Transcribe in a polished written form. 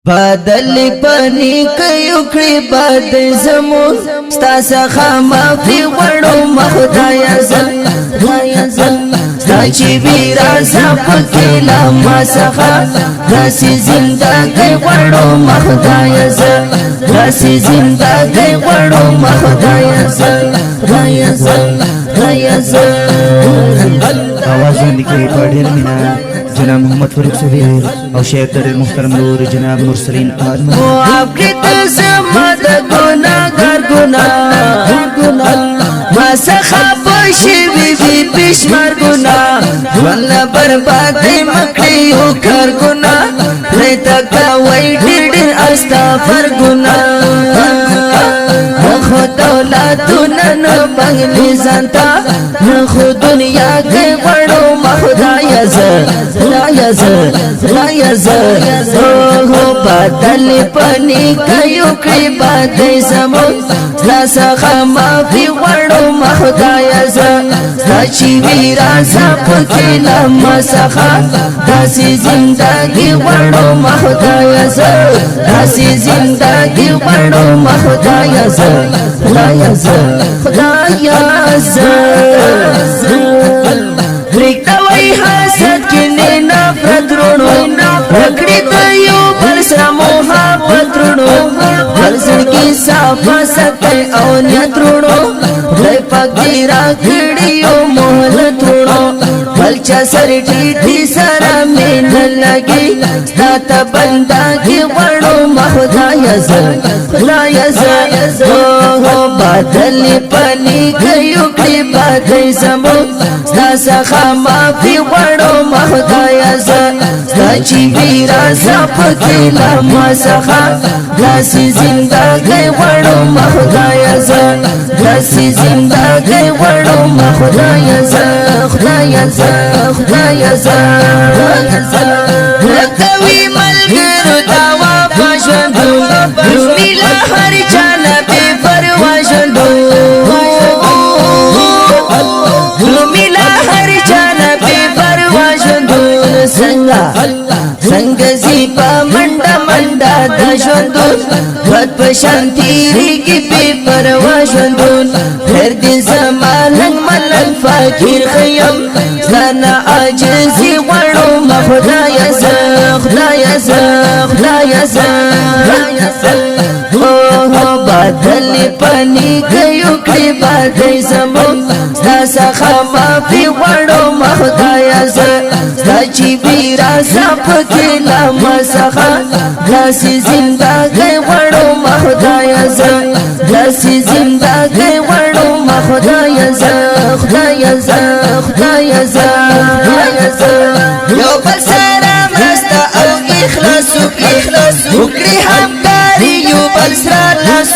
بدل پنی کيو کړي بد زمون، ستا څخه معافي غواړو مخدای زل دا چې وی راز پکې لا ما څخه، داسې زندګي غواړو مخدای زل، داسې زندګي غواړو مخدای زل خدای زل۔ آواز لیکي په ډېر مینه جناب محمد فاروق سهیل او شیخ د ډېر محترم ورور جناب مرسلین ارمان۔ او اپکې ته زما د ګناهګار ګناه، ما څخه پښې وي وي پښمار ګناه، ژوند بربادي مکړې یو کار ګناه، پرې تکوي ډېر ډېر استغفر ګناه۔ خو دولتونه نه بنگلې ځانته، نه خو دنیا کې غواړو مخدای زه، خدای زه، خدای زه۔ هو بدل پنی کيو کړي بادې زمو، ستا څخه معافي غواړو مخدای زه، دا چې وی راز پکې لا ما څخه، داسې زندګي غواړو مخدای زه، داسې زندګي غواړو مخدای زه، خدای زه، خدای زه۔ پرېږده وای حسد کې نه نفرت رونو، وکړي ته یو بل سره محبت رونو، بل زړه کې صفا ساتي او نیت رونو، خدای پاک دې راکړي یو مهلت رونو۔ بل چا سره ټیټي سره مين لګي، ستا ته بندګي غواړو مخدای زه، خدای زه۔ هو بدل پنی کيو کړي بدل زمو، ستا څخه معافي غواړو مخدای زه، دا چې وی راز پکې لا ما څخه، داسې زندګي غواړو مخدای زه، داسې زندګي غواړو مخدای زه، خدای زه، خدای زه۔ لکوي ملګرو دا وفا ژوندو، رومي له هر چا نه بې پروا ژوندو، رومي له هر چا نه بې پروا ژوندو۔ څنګه څنګه زی په منډه منډه د ژوندون، بد په شانتیریږي بې پروا ژوندون۔ خیر دې زما لنګ ملنګ فقیر خیم، ځانه عاجزي غواړو مخدای زه، خدای زه، خدای زه۔ هو بدل پنی کيو کړي بدل زمو، ستا څخه معافي غواړو مخدای زه، دا چې وی راز پکې لا ما څخه، داسې زندګي غواړو مخدای زه، داسې زندګي غواړو مخدای زه، خدای زه، خدای زه۔ یو بل سره مرسته او اخلاص وکړي، وکړي همکاري یو بل سره لاس۔